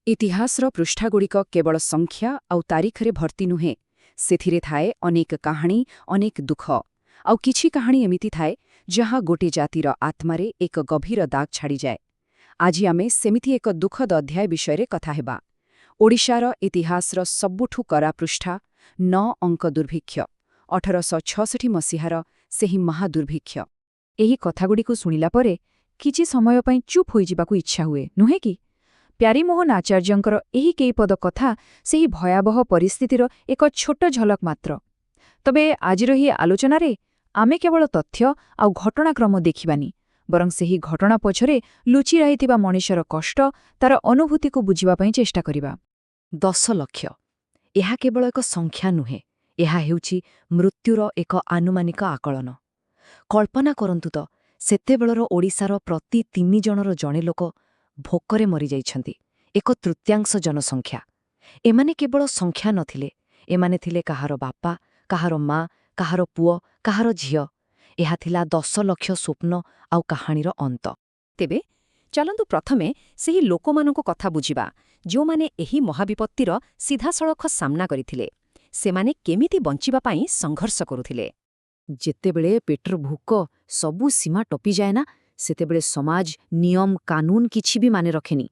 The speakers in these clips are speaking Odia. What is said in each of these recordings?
ଇତିହାସର ପୃଷ୍ଠାଗୁଡ଼ିକ କେବଳ ସଂଖ୍ୟା ଆଉ ତାରିଖରେ ଭର୍ତ୍ତି ନୁହେଁ। ସେଥିରେ ଥାଏ ଅନେକ କାହାଣୀ, ଅନେକ ଦୁଃଖ। ଆଉ କିଛି କାହାଣୀ ଏମିତି ଥାଏ, ଯାହା ଗୋଟେ ଜାତିର ଆତ୍ମାରେ ଏକ ଗଭୀର ଦାଗ ଛାଡ଼ିଯାଏ। ଆଜି ଆମେ ସେମିତି ଏକ ଦୁଃଖଦ ଅଧ୍ୟାୟ ବିଷୟରେ କଥା ହେବା। ଓଡ଼ିଶାର ଇତିହାସର ସବୁଠୁ କଳା ପୃଷ୍ଠା, ନଅ ଅଙ୍କ ଦୁର୍ଭିକ୍ଷ, 1866 ମସିହାର ସେହି ମହାଦୁର୍ଭିକ୍ଷ। ଏହି କଥାଗୁଡ଼ିକୁ ଶୁଣିଲା ପରେ କିଛି ସମୟ ପାଇଁ ଚୁପ୍ ହୋଇଯିବାକୁ ଇଚ୍ଛା ହୁଏ, ନୁହେଁ କି? ପ୍ୟାରୀମୋହନ ଆଚାର୍ଯ୍ୟଙ୍କର ଏହି କେଇପଦ କଥା ସେହି ଭୟାବହ ପରିସ୍ଥିତିର ଏକ ଛୋଟ ଝଲକ ମାତ୍ର। ତବେ ଆଜିର ଏହି ଆଲୋଚନାରେ ଆମେ କେବଳ ତଥ୍ୟ ଆଉ ଘଟଣାକ୍ରମ ଦେଖିବାନି, ବରଂ ସେହି ଘଟଣା ପଛରେ ଲୁଚି ରହିଥିବା ମଣିଷର କଷ୍ଟ, ତାର ଅନୁଭୂତିକୁ ବୁଝିବା ପାଇଁ ଚେଷ୍ଟା କରିବା। 10 ଲକ୍ଷ। ଏହା କେବଳ ଏକ ସଂଖ୍ୟା ନୁହେଁ, ଏହା ହେଉଛି ମୃତ୍ୟୁର ଏକ ଆନୁମାନିକ ଆକଳନ। କଳ୍ପନା କରନ୍ତୁ ତ, ସେତେବେଳର ଓଡ଼ିଶାର ପ୍ରତି ତିନି ଜଣର ଜଣେ ଲୋକ ଭୋକରେ ମରିଯାଇଛନ୍ତି। ଏକ ତୃତୀୟାଂଶ ଜନସଂଖ୍ୟା। ଏମାନେ କେବଳ ସଂଖ୍ୟା ନଥିଲେ, ଏମାନେ ଥିଲେ କାହାର ବାପା, କାହାର ମା, କାହାର ପୁଅ, କାହାର ଝିଅ। ଏହା ଥିଲା 10 ଲକ୍ଷ ସ୍ୱପ୍ନ ଆଉ କାହାଣୀର ଅନ୍ତ। ତେବେ ଚାଲନ୍ତୁ, ପ୍ରଥମେ ସେହି ଲୋକମାନଙ୍କ କଥା ବୁଝିବା, ଯେଉଁମାନେ ଏହି ମହାବିପତ୍ତିର ସିଧାସଳଖ ସାମ୍ନା କରିଥିଲେ। ସେମାନେ କେମିତି ବଞ୍ଚିବା ପାଇଁ ସଂଘର୍ଷ କରୁଥିଲେ। ଯେତେବେଳେ ପେଟର ଭୋକ ସବୁ ସୀମା ଟପିଯାଏ ନା, ସେତେବେଳେ ସମାଜ, ନିୟମ କାନୁନ କିଛି ବି ମାନେ ରଖେନି।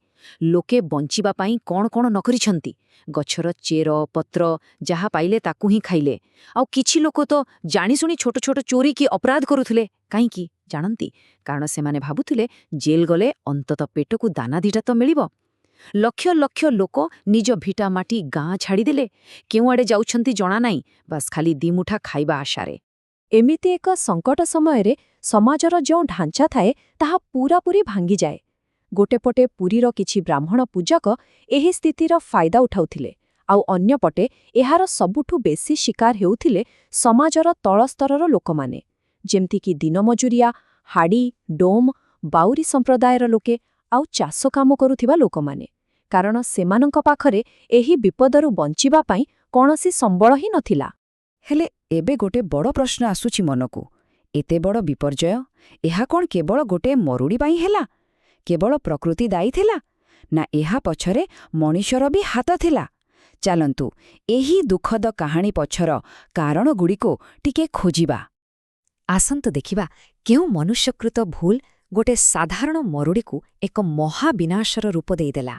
ଲୋକେ ବଞ୍ଚିବା ପାଇଁ କ'ଣ କ'ଣ ନ କରିଛନ୍ତି! ଗଛର ଚେର ପତ୍ର ଯାହା ପାଇଲେ ତାକୁ ହିଁ ଖାଇଲେ। ଆଉ କିଛି ଲୋକ ତ ଜାଣିଶୁଣି ଛୋଟ ଛୋଟ ଚୋରି କି ଅପରାଧ କରୁଥିଲେ। କାହିଁକି ଜାଣନ୍ତି? କାରଣ ସେମାନେ ଭାବୁଥିଲେ, ଜେଲ୍ ଗଲେ ଅନ୍ତତଃ ପେଟକୁ ଦାନା ଦିଟା ତ ମିଳିବ। ଲକ୍ଷ ଲକ୍ଷ ଲୋକ ନିଜ ଭିଟା ମାଟି, ଗାଁ ଛାଡ଼ିଦେଲେ। କେଉଁଆଡ଼େ ଯାଉଛନ୍ତି ଜଣା ନାହିଁ, ବାସ୍ ଖାଲି ଦିମୁଠା ଖାଇବା ଆଶାରେ। ଏମିତି ଏକ ସଙ୍କଟ ସମୟରେ ସମାଜର ଯେଉଁ ଢାଞ୍ଚା ଥାଏ, ତାହା ପୂରାପୂରି ଭାଙ୍ଗିଯାଏ। ଗୋଟେ ପଟେ ପୁରୀର କିଛି ବ୍ରାହ୍ମଣ ପୂଜକ ଏହି ସ୍ଥିତିର ଫାଇଦା ଉଠାଉଥିଲେ, ଆଉ ଅନ୍ୟପଟେ ଏହାର ସବୁଠୁ ବେଶୀ ଶିକାର ହେଉଥିଲେ ସମାଜର ତଳସ୍ତରର ଲୋକମାନେ, ଯେମିତିକି ଦିନମଜୁରିଆ, ହାଡ଼ି, ଡୋମ୍, ବାଉରୀ ସମ୍ପ୍ରଦାୟର ଲୋକେ ଆଉ ଚାଷ କାମ କରୁଥିବା ଲୋକମାନେ। କାରଣ ସେମାନଙ୍କ ପାଖରେ ଏହି ବିପଦରୁ ବଞ୍ଚିବା ପାଇଁ କୌଣସି ସମ୍ବଳ ହିଁ ନଥିଲା। ହେଲେ ଏବେ ଗୋଟେ ବଡ଼ ପ୍ରଶ୍ନ ଆସୁଛି ମନକୁ। ଏତେ ବଡ଼ ବିପର୍ଯ୍ୟୟ, ଏହା କ'ଣ କେବଳ ଗୋଟେ ମରୁଡ଼ି ପାଇଁ ହେଲା? କେବଳ ପ୍ରକୃତି ଦାୟୀ ଥିଲା, ନା ଏହା ପଛରେ ମଣିଷର ବି ହାତ ଥିଲା? ଚାଲନ୍ତୁ, ଏହି ଦୁଃଖଦ କାହାଣୀ ପଛର କାରଣଗୁଡ଼ିକୁ ଟିକେ ଖୋଜିବା। ଆସନ୍ତୁ ଦେଖିବା, କେଉଁ ମନୁଷ୍ୟକୃତ ଭୁଲ ଗୋଟେ ସାଧାରଣ ମରୁଡ଼ିକୁ ଏକ ମହାବିନାଶର ରୂପ ଦେଇଦେଲା।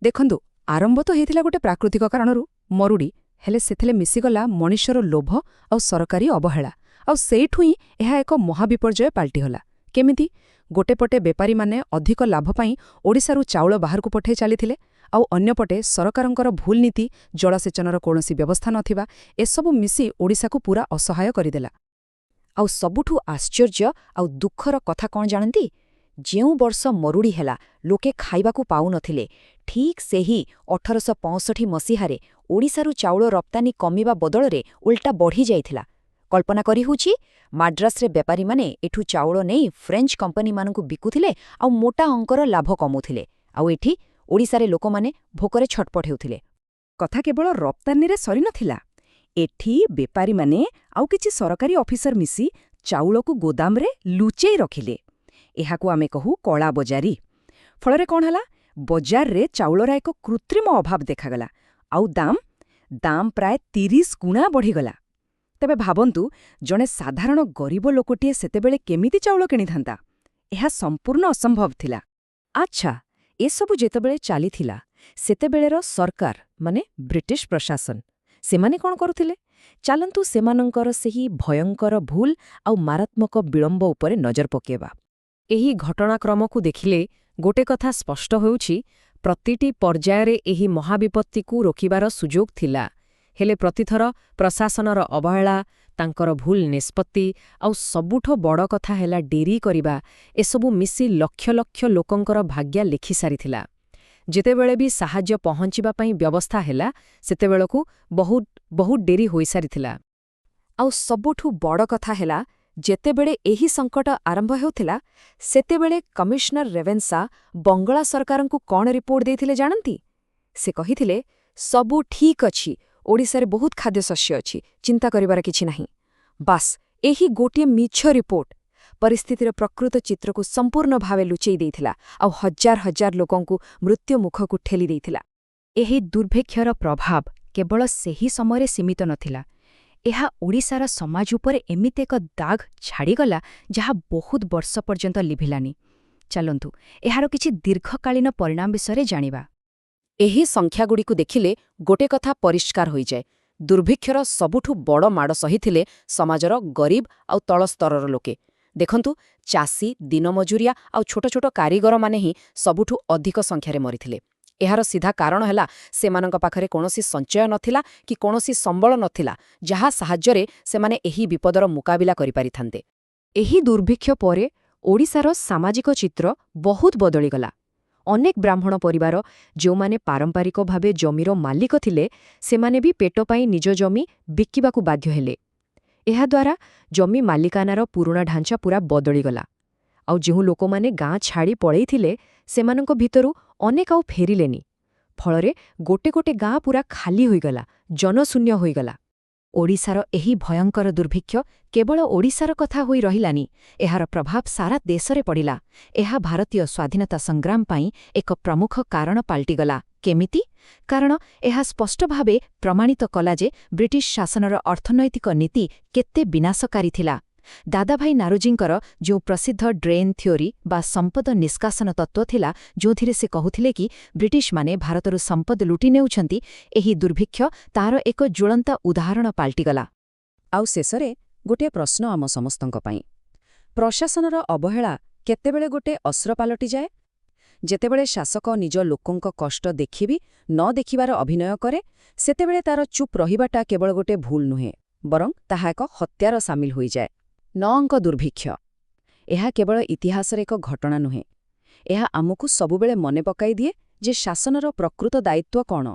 ଦେଖନ୍ତୁ, ଆରମ୍ଭ ତ ହେଇଥିଲା ଗୋଟେ ପ୍ରାକୃତିକ କାରଣରୁ, ମରୁଡ଼ି। ହେଲେ ସେଥିରେ ମିଶିଗଲା ମଣିଷର ଲୋଭ ଆଉ ସରକାରୀ ଅବହେଳା। ଆଉ ସେଇଠୁ ହିଁ ଏହା ଏକ ମହାବିପର୍ଯ୍ୟୟ ପାଲଟିଗଲା। କେମିତି? ଗୋଟେ ପଟେ ବେପାରୀମାନେ ଅଧିକ ଲାଭ ପାଇଁ ଓଡ଼ିଶାରୁ ଚାଉଳ ବାହାରକୁ ପଠାଇ ଚାଲିଥିଲେ, ଆଉ ଅନ୍ୟପଟେ ସରକାରଙ୍କର ଭୁଲ ନୀତି, ଜଳସେଚନର କୌଣସି ବ୍ୟବସ୍ଥା ନଥିବା, ଏସବୁ ମିଶି ଓଡ଼ିଶାକୁ ପୂରା ଅସହାୟ କରିଦେଲା। ଆଉ ସବୁଠୁ ଆଶ୍ଚର୍ଯ୍ୟ ଆଉ ଦୁଃଖର କଥା କ'ଣ ଜାଣନ୍ତି? ଯେଉଁ ବର୍ଷ ମରୁଡ଼ି ହେଲା, ଲୋକେ ଖାଇବାକୁ ପାଉନଥିଲେ, ଠିକ୍ ସେହି 1865 ମସିହାରେ ଓଡ଼ିଶାରୁ ଚାଉଳ ରପ୍ତାନି କମିବା ବଦଳରେ ଉଲ୍ଟା ବଢ଼ିଯାଇଥିଲା। କଳ୍ପନା କରିହେଉଛି? ମାଡ୍ରାସରେ ବେପାରୀମାନେ ଏଠୁ ଚାଉଳ ନେଇ ଫ୍ରେଞ୍ଚ କମ୍ପାନୀମାନଙ୍କୁ ବିକୁଥିଲେ ଆଉ ମୋଟା ଅଙ୍କର ଲାଭ କମଉଥିଲେ। ଆଉ ଏଠି ଓଡ଼ିଶାରେ ଲୋକମାନେ ଭୋକରେ ଛଟପଟ ହେଉଥିଲେ। କଥା କେବଳ ରପ୍ତାନିରେ ସରିନଥିଲା। ଏଠି ବେପାରୀମାନେ ଆଉ କିଛି ସରକାରୀ ଅଫିସର ମିଶି ଚାଉଳକୁ ଗୋଦାମରେ ଲୁଚେଇ ରଖିଲେ। ଏହାକୁ ଆମେ କହୁ କଳାବଜାରୀ। ଫଳରେ କ'ଣ ହେଲା? ବଜାରରେ ଚାଉଳର ଏକ କୃତ୍ରିମ ଅଭାବ ଦେଖାଗଲା ଆଉ ଦାମ ପ୍ରାୟ 30 ଗୁଣା ବଢ଼ିଗଲା। ତେବେ ଭାବନ୍ତୁ, ଜଣେ ସାଧାରଣ ଗରିବ ଲୋକଟିଏ ସେତେବେଳେ କେମିତି ଚାଉଳ କିଣିଥାନ୍ତା? ଏହା ସମ୍ପୂର୍ଣ୍ଣ ଅସମ୍ଭବ ଥିଲା। ଆଚ୍ଛା, ଏସବୁ ଯେତେବେଳେ ଚାଲିଥିଲା, ସେତେବେଳେର ସରକାର, ମାନେ ବ୍ରିଟିଶ ପ୍ରଶାସନ, ସେମାନେ କ'ଣ କରୁଥିଲେ? ଚାଲନ୍ତୁ, ସେମାନଙ୍କର ସେହି ଭୟଙ୍କର ଭୁଲ ଆଉ ମାରାତ୍ମକ ବିଳମ୍ବ ଉପରେ ନଜର ପକାଇବା। ଏହି ଘଟଣାକ୍ରମକୁ ଦେଖିଲେ ଗୋଟେ କଥା ସ୍ପଷ୍ଟ ହେଉଛି। ପ୍ରତିଟି ପର୍ଯ୍ୟାୟରେ ଏହି ମହାବିପତ୍ତିକୁ ରୋକିବାର ସୁଯୋଗ ଥିଲା। ହେଲେ ପ୍ରତିଥର ପ୍ରଶାସନର ଅବହେଳା, ତାଙ୍କର ଭୁଲ ନିଷ୍ପତ୍ତି ଆଉ ସବୁଠୁ ବଡ଼ କଥା ହେଲା ଡେରି କରିବା, ଏସବୁ ମିଶି ଲକ୍ଷ ଲକ୍ଷ ଲୋକଙ୍କର ଭାଗ୍ୟ ଲେଖିସାରିଥିଲା। ଯେତେବେଳେ ବି ସାହାଯ୍ୟ ପହଞ୍ଚିବା ପାଇଁ ବ୍ୟବସ୍ଥା ହେଲା, ସେତେବେଳକୁ ବହୁତ ବହୁତ ଡେରି ହୋଇସାରିଥିଲା। ଆଉ ସବୁଠୁ ବଡ଼ କଥା ହେଲା, ଯେତେବେଳେ ଏହି ସଙ୍କଟ ଆରମ୍ଭ ହେଉଥିଲା, ସେତେବେଳେ କମିଶନର ରେଭେନ୍ସା ବଙ୍ଗଳା ସରକାରଙ୍କୁ କ'ଣ ରିପୋର୍ଟ ଦେଇଥିଲେ ଜାଣନ୍ତି? ସେ କହିଥିଲେ, ସବୁ ଠିକ୍ ଅଛି, ଓଡ଼ିଶାରେ ବହୁତ ଖାଦ୍ୟଶସ୍ୟ ଅଛି, ଚିନ୍ତା କରିବାର କିଛି ନାହିଁ। ବାସ୍, ଏହି ଗୋଟିଏ ମିଛ ରିପୋର୍ଟ ପରିସ୍ଥିତିର ପ୍ରକୃତ ଚିତ୍ରକୁ ସମ୍ପୂର୍ଣ୍ଣ ଭାବେ ଲୁଚେଇ ଦେଇଥିଲା ଆଉ ହଜାର ହଜାର ଲୋକଙ୍କୁ ମୃତ୍ୟୁ ମୁଖକୁ ଠେଲି ଦେଇଥିଲା। ଏହି ଦୁର୍ଭିକ୍ଷର ପ୍ରଭାବ କେବଳ ସେହି ସମୟରେ ସୀମିତ ନଥିଲା। ଏହା ଓଡ଼ିଶାର ସମାଜ ଉପରେ ଏମିତି ଏକ ଦାଗ ଛାଡ଼ିଗଲା, ଯାହା ବହୁତ ବର୍ଷ ପର୍ଯ୍ୟନ୍ତ ଲିଭିଲାନି। ଚାଲନ୍ତୁ, ଏହାର କିଛି ଦୀର୍ଘକାଳୀନ ପରିଣାମ ବିଷୟରେ ଜାଣିବା। ଏହି ସଂଖ୍ୟାଗୁଡ଼ିକୁ ଦେଖିଲେ ଗୋଟେ କଥା ପରିଷ୍କାର ହୋଇଯାଏ। ଦୁର୍ଭିକ୍ଷର ସବୁଠୁ ବଡ଼ ମାଡ଼ ସହିଥିଲେ ସମାଜର ଗରିବ ଆଉ ତଳ ସ୍ତରର ଲୋକେ। ଦେଖନ୍ତୁ, ଚାଷୀ, ଦିନମଜୁରିଆ ଆଉ ଛୋଟ ଛୋଟ କାରିଗରମାନେ ହିଁ ସବୁଠୁ ଅଧିକ ସଂଖ୍ୟାରେ ମରିଥିଲେ। ଏହାର ସିଧା କାରଣ ହେଲା, ସେମାନଙ୍କ ପାଖରେ କୌଣସି ସଞ୍ଚୟ ନଥିଲା କି କୌଣସି ସମ୍ବଳ ନଥିଲା, ଯାହା ସାହାଯ୍ୟରେ ସେମାନେ ଏହି ବିପଦର ମୁକାବିଲା କରିପାରିଥାନ୍ତେ। ଏହି ଦୁର୍ଭିକ୍ଷ ପରେ ଓଡ଼ିଶାର ସାମାଜିକ ଚିତ୍ର ବହୁତ ବଦଳିଗଲା। ଅନେକ ବ୍ରାହ୍ମଣ ପରିବାର, ଯେଉଁମାନେ ପାରମ୍ପରିକ ଭାବେ ଜମିର ମାଲିକ ଥିଲେ, ସେମାନେ ବି ପେଟ ପାଇଁ ନିଜ ଜମି ବିକିବାକୁ ବାଧ୍ୟ ହେଲେ। ଏହାଦ୍ୱାରା ଜମି ମାଲିକାନାର ପୁରୁଣା ଢାଞ୍ଚା ପୂରା ବଦଳିଗଲା। ଆଉ ଯେଉଁ ଲୋକମାନେ ଗାଁ ଛାଡ଼ି ପଳେଇଥିଲେ, ସେମାନଙ୍କ ଭିତରୁ ଅନେକ ଆଉ ଫେରିଲେନି। ଫଳରେ ଗୋଟେ ଗୋଟେ ଗାଁ ପୂରା ଖାଲି ହୋଇଗଲା, ଜନଶୂନ୍ୟ ହୋଇଗଲା। ଓଡ଼ିଶାର ଏହି ଭୟଙ୍କର ଦୁର୍ଭିକ୍ଷ କେବଳ ଓଡ଼ିଶାର କଥା ହୋଇ ରହିଲାନି, ଏହାର ପ୍ରଭାବ ସାରା ଦେଶରେ ପଡ଼ିଲା। ଏହା ଭାରତୀୟ ସ୍ୱାଧୀନତା ସଂଗ୍ରାମ ପାଇଁ ଏକ ପ୍ରମୁଖ କାରଣ ପାଲଟିଗଲା। କେମିତି? କାରଣ ଏହା ସ୍ପଷ୍ଟ ଭାବେ ପ୍ରମାଣିତ କଲା ଯେ ବ୍ରିଟିଶ ଶାସନର ଅର୍ଥନୈତିକ ନୀତି କେତେ ବିନାଶକାରୀ ଥିଲା। ଦାଦାଭାଇ ନାରୋଜୀଙ୍କର ଯେଉଁ ପ୍ରସିଦ୍ଧ ଡ୍ରେନ୍ ଥିଓରି ବା ସମ୍ପଦ ନିଷ୍କାସନ ତତ୍ତ୍ୱ ଥିଲା, ଯେଉଁଥିରେ ସେ କହୁଥିଲେ କି ବ୍ରିଟିଶମାନେ ଭାରତରୁ ସମ୍ପଦ ଲୁଟି ନେଉଛନ୍ତି, ଏହି ଦୁର୍ଭିକ୍ଷ ତାର ଏକ ଜ୍ୱଳନ୍ତ ଉଦାହରଣ ପାଲଟିଗଲା। ଆଉ ଶେଷରେ ଗୋଟିଏ ପ୍ରଶ୍ନ ଆମ ସମସ୍ତଙ୍କ ପାଇଁ। ପ୍ରଶାସନର ଅବହେଳା କେତେବେଳେ ଗୋଟେ ଅସ୍ତ୍ର ପାଲଟିଯାଏ? ଯେତେବେଳେ ଶାସକ ନିଜ ଲୋକଙ୍କ କଷ୍ଟ ଦେଖିବି ନ ଦେଖିବାର ଅଭିନୟ କରେ, ସେତେବେଳେ ତାର ଚୁପ୍ ରହିବାଟା କେବଳ ଗୋଟେ ଭୁଲ ନୁହେଁ, ବରଂ ତାହା ଏକ ହତ୍ୟାର ସାମିଲ ହୋଇଯାଏ। ନଅଙ୍କ ଦୁର୍ଭିକ୍ଷ, ଏହା କେବଳ ଇତିହାସର ଏକ ଘଟଣା ନୁହେଁ। ଏହା ଆମକୁ ସବୁବେଳେ ମନେ ପକାଇ ଦିଏ ଯେ ଶାସନର ପ୍ରକୃତ ଦାୟିତ୍ୱ କ'ଣ।